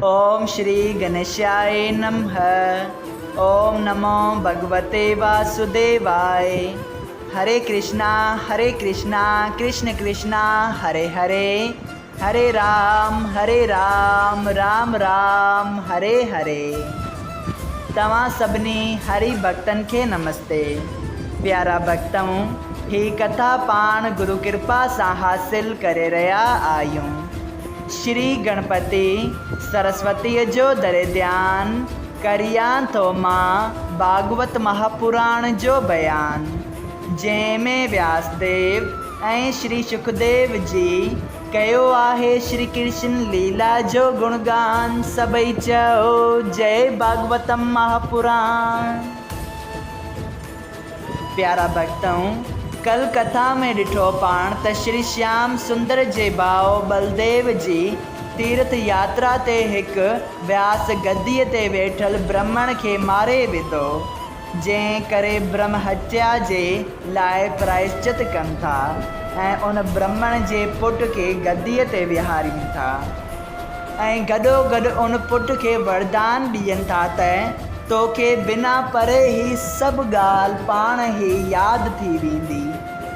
اوم شري گنيشاء نمھ اوم نمو ڀڳوتي واسوديواء هري ڪرشنا هري ڪرشنا ڪرشن ڪرشنا هري هري هري رام هري رام رام رام هري هري توهان سڀني هري ڀڳتن کي نمستي پيارا ڀڳتؤ هي ڪٿا پاڻ گرو ڪرپا سان حاصل ڪري رهيا آهيون. شري گڻپتي سرسوتيء جو دري ڌيان ڪريان ٿو مان ڀاڳوت مهاپراڻ جو بيان، جنهن ۾ وياس ديو ۽ شري شڪديو جي ڪيو آهي شري ڪرشن ليلا جو گڻگان، سڀئي چئو جئي ڀاڳوتم مهاپراڻ. پيارا ڀڳتؤ! ڪل ڪٿا ۾ ڏٺو پاڻ ته شري شيام سندر جي ڀاء ٻلديو جي تيرٿ ياترا تي هڪ وياس گديء تي ويٺل برهمڻ کي ماري وڌو، جنهن ڪري برهم هتيا جي لاء پرائشچت ڪن ٿا ۽ ان برهمڻ جي پٽ کي گديء تي ويهارين ٿا. ۽ گڏوگڏ ان پٽ کي وردان ڏين ٿا ته توکي بنا پڙهي هي سڀ ڳالهه پاڻ ئي ياد ٿي ويندي،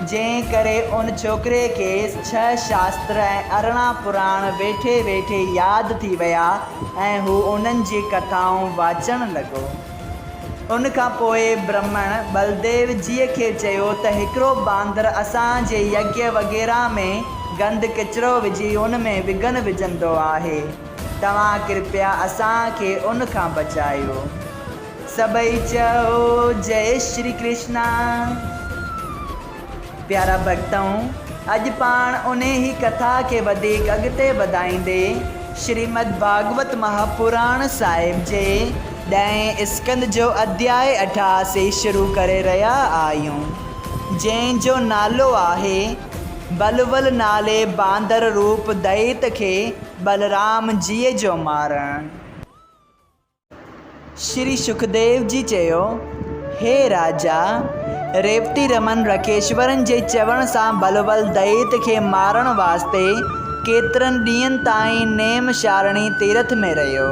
جنهن ڪري ان ڇوڪري کي ڇهه شاستر ۽ 18 پراڻ ويٺي ويٺي ياد ٿي ويا ۽ هو انهن جي ڪٿائون واچڻ لڳو. ان کان پوء برهمڻ ٻلديو جيء کي چيو ته هڪڙو باندر اسان جي يگيه وغيره ۾ گند ڪچرو وجهي ان ۾ وگهن وجهندو آهي، توهان ڪرپيا اسان کي ان کان بچايو. سڀئي چئو جئي شري ڪرشنا. پيارا ڀڳتؤ! اڄ پاڻ انهي ئي ڪٿا کي وڌيڪ اڳتي وڌائيندي شريمد ڀاڳوت مهاپراڻ صاحب جي ڏهين اسڪند جو اڌياء 88 شروع ڪري رهيا آهيون، جنهن جو نالو آهي، بلول نالي باندر روپ دئيت کي بلرام جيء جو مارڻ. شري شڪديو جي چيو، هي راجا! ريوتي رمن رکيشورن جي چوڻ سان بلول دئيت کي مارڻ واسطي ڪيترن ڏينهن تائين نيم شارڻي تيرٿ ۾ رهيو.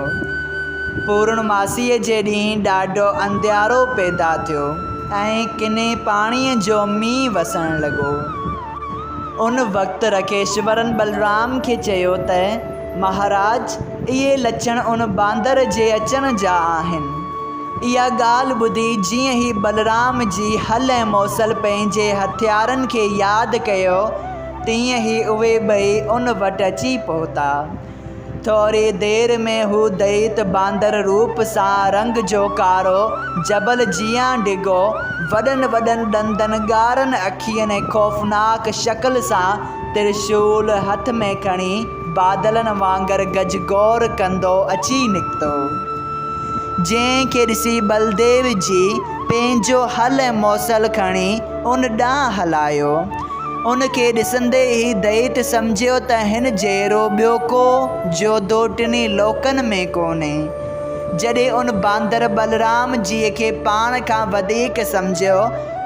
پورڻماسيء جي ڏينهن ڏاڍو انڌيارو پيدا ٿيو ۽ ڪني پاڻيء جو مينهن وسڻ لڳو. ان وقت رکيشورن بلرام کي چيو ته. مهاراج، اهي لڇڻ ان باندر جي اچڻ جا آهن. اها ڳالهه ٻڌي جيئن ئي بلرام جي هل ۽ موصل پنهنجي هٿيارن کي ياد ڪيو، تيئن ئي اهي ٻئي ان وٽ اچي پهتا. ٿوري دير ۾ هو دئيت باندر روپ سان رنگ جو ڪارو، جبل جيان ڊگهو، وڏن وڏن ڏندن، ڳاڙهن اکين ۽ خوفناڪ شڪل سان ترشول هٿ ۾ کڻي بادلن وانگر گجگور ڪندو اچي نڪتو. جنهن کي ڏسي ٻلديو جي پنهنجو هل ۽ موصل کڻي ان ڏانهن هلايو. ان کي ڏسندي ئي دئيت سمجهيو ته هن جهڙو ٻيو ڪو جوڌو ٽنهي لوڪن ۾ ڪونهي. جڏهن ان باندر ٻلرام جيء کي پاڻ کان وڌيڪ سمجهيو،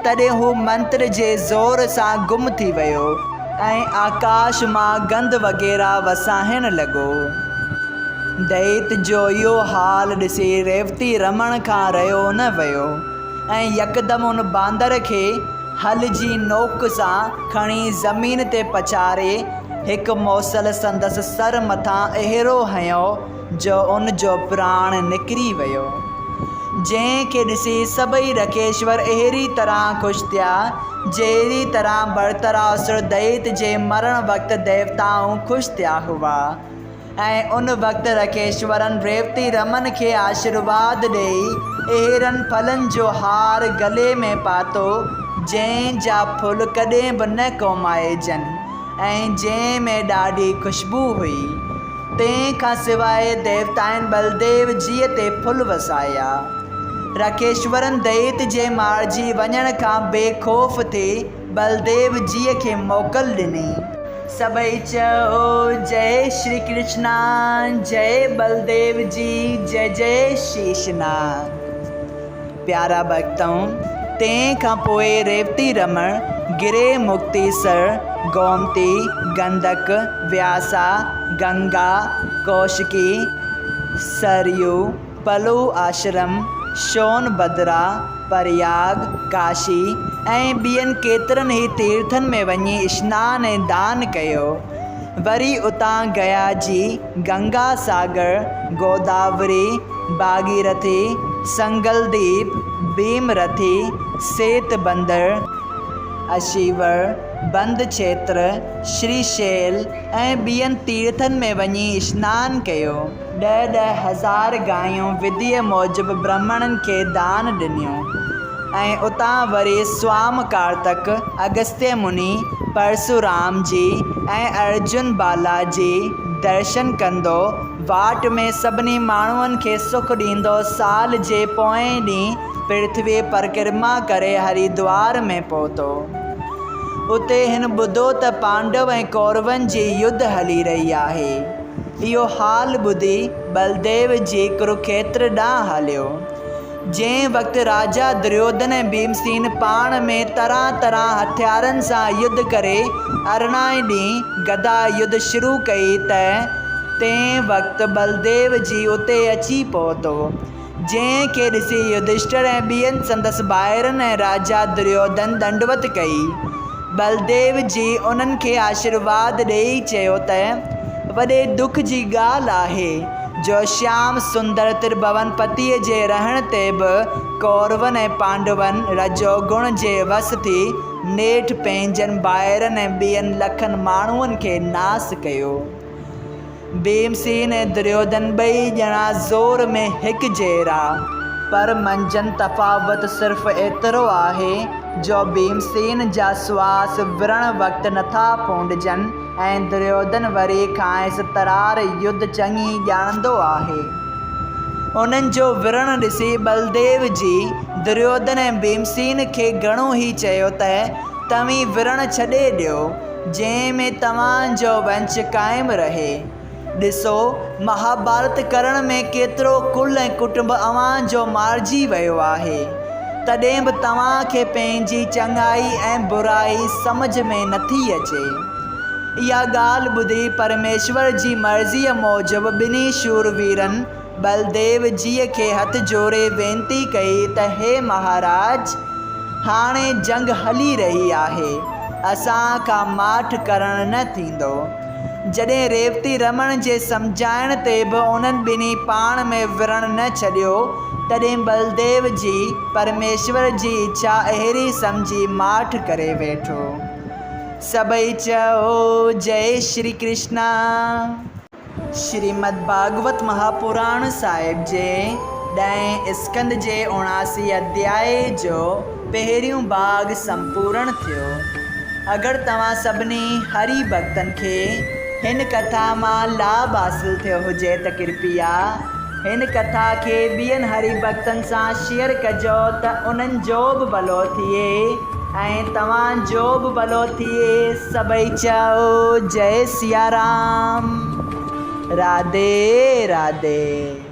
تڏهن هو منتر جي زور سان گم ٿي ويو. ۽ آڪاش مان گند وغيره وساهڻ لڳو. دئيت جو اهو حال ڏسي ريوتي رمڻ کان رهيو نه ويو ۽ يڪدم ان باندر کي هل جي نوڪ سان کڻي زمين تي پڇاري هڪ موصل سندس سر مٿان اهڙو هنيو جو ان جو پراڻ نڪري ويو. جنهن کي ڏسي سڀئي رکيشور اهڙي طرح خوش ٿيا، جهڙي طرح برتراسر دئيت جي مرڻ وقت ديوتائون خوش ٿيا هئا. ۽ ان وقت رکيشورن ريوتي رمن کي آشرواد ڏيئي اهڙن ڦلن جو هار گلي ۾ پاتو، جنهن جا ڦل ڪڏهن به نه ڪومائجن ۽ جنهن ۾ ڏاڍي خوشبو هئي. تنهن کان سواء ديوتائن ٻلديو جيء تي ڦل وسايا. رکيشورن دئيت جي مارجي وڃڻ کان بي خوف ٿي ٻلديو جيء کي موڪل ڏني. سڀئي چئو جئي شري ڪرشنا جئي ٻلديو جي جئي جئي شيش ناگ. پيارا ڀڳتؤ! تنهن کان پوء ريوتي رمڻ، گري مڪتي سر، گومتي، گندڪ، وياسا، گنگا، ڪوشڪي، سريو، پلو آشرم، شون بدرا، پرياگ، ڪاشي ۽ ٻين ڪيترن ئي تيرٿن ۾ وڃي اشنان ۽ دان ڪيو. وري اتان گيا جي گنگا ساگر، گوداوري، ڀاڳيرٿي، سنگلديپ، ڀيم رٿي، سيت بندر، اشيور، بند ڇيتر، شري شيل ۽ ٻين تيرٿن ۾ وڃي اشنان ڪيو. ڏهه ڏهه هزار گايون وڌيء موجب برهمڻن کي دان ڏنيون ۽ اتان وري سوام ڪارتڪ، اگستيه مني، پرسورام جي ۽ ارجن بالا جي درشن ڪندو، واٽ ۾ سڀني ماڻهن کي سک ڏيندو سال جي پوئين ڏينهن پرٿوي پرڪرما ڪري هريدوار ۾ پهتو. اتي هن ٻڌو ته پانڊو ۽ ڪورون جي يڌ هلي رهي آهي. اهو حال ٻڌي ٻلديو جي ڪروکيتر ڏانهن هليو. جنهن وقت راجا دريوڌن ۽ ڀيمسين پاڻ ۾ طرح طرح هٿيارن سان يڌ ڪري 18 ئي ڏينهن گدا يڌ شروع ڪئي ته تنهن وقت ٻلديو جي اتي اچي پهتو. جنهن کي ڏسي يڌشٽر ۽ ٻين سندس ڀائرن ۽ راجا دريوڌن ڏنڊوت ڪئي. ٻلديو جي انهن کي آشيرواد ڏيئي چيو ته، وڏي دک جي ڳالهه آهي، جو شيام سندر ترڀون پتيء جي رهڻ تي به ڪورون ۽ پانڊون رجوگڻ جي وس ٿي نيٺ پنهنجن ڀائرن ۽ ٻين لکن ماڻهن کي ناس ڪيو. ڀيمسين ۽ دريوڌن ٻئي ڄڻا زور ۾ هڪجهڙا، پر منجهن تفاوت صرف ايترو آهي جو ڀيمسين جا سواس ورڻ وقت نٿا ڦونڊجن ۽ دريوڌن وري کانئس ترار يڌ چڱي ڄاڻندو آهي. انهن جو ورڻ ڏسي ٻلديو جي دريوڌن ۽ ڀيمسين کي گهڻو ئي چيو ته توهين ورڻ ڇڏي ڏيو. جنهن ۾ توهان جو ونش قائم رهي. ڏسو، مهاڀارت ڪرڻ ۾ ڪيترو ڪل ۽ ڪٽنب اوهان جو مارجي ويو آهي، تڏهن به توهان کي پنهنجي چڱائي ۽ برائي سمجهه ۾ نٿي اچي. اها ڳالهه ٻڌي پرميشور جي مرضيء موجب ٻنهي شورويرن ٻلديو جيء کي هٿ جوڙي وينتي ڪئي ته هي مهاراج! هاڻي جنگ هلي رهي آهي، اسان کان ماٺ ڪرڻ نه ٿيندو. جڏهن ريوتي رمڻ جي سمجهائڻ تي به انهن ٻنهي پاڻ ۾ وڙهڻ نه ڇڏيو، تڏهن ٻلديو جي پرميشور جي اڇا اهڙي سمجهي ماٺ ڪري ويٺو. سڀئي چئو، جئي شري ڪرشنا! شريمد ڀاڳوت مهاپراڻ صاحب جي ڏهين اسڪنڌ جي 79 اڌيائي جو پهريون ڀاڳ سمپورڻ ٿيو. اگر توهان سڀني هري ڀڳتن کي هن ڪٿا مان لاڀ حاصل ٿيو هجي ته ڪرپيا هن ڪٿا کي ٻين هري ڀڳتن سان شيئر ڪجو ته انهن جو به ڀلو ٿئي ۽ توهان جو به ڀلو ٿئي. سڀئي چئو جئي سيارام راڌي راڌي.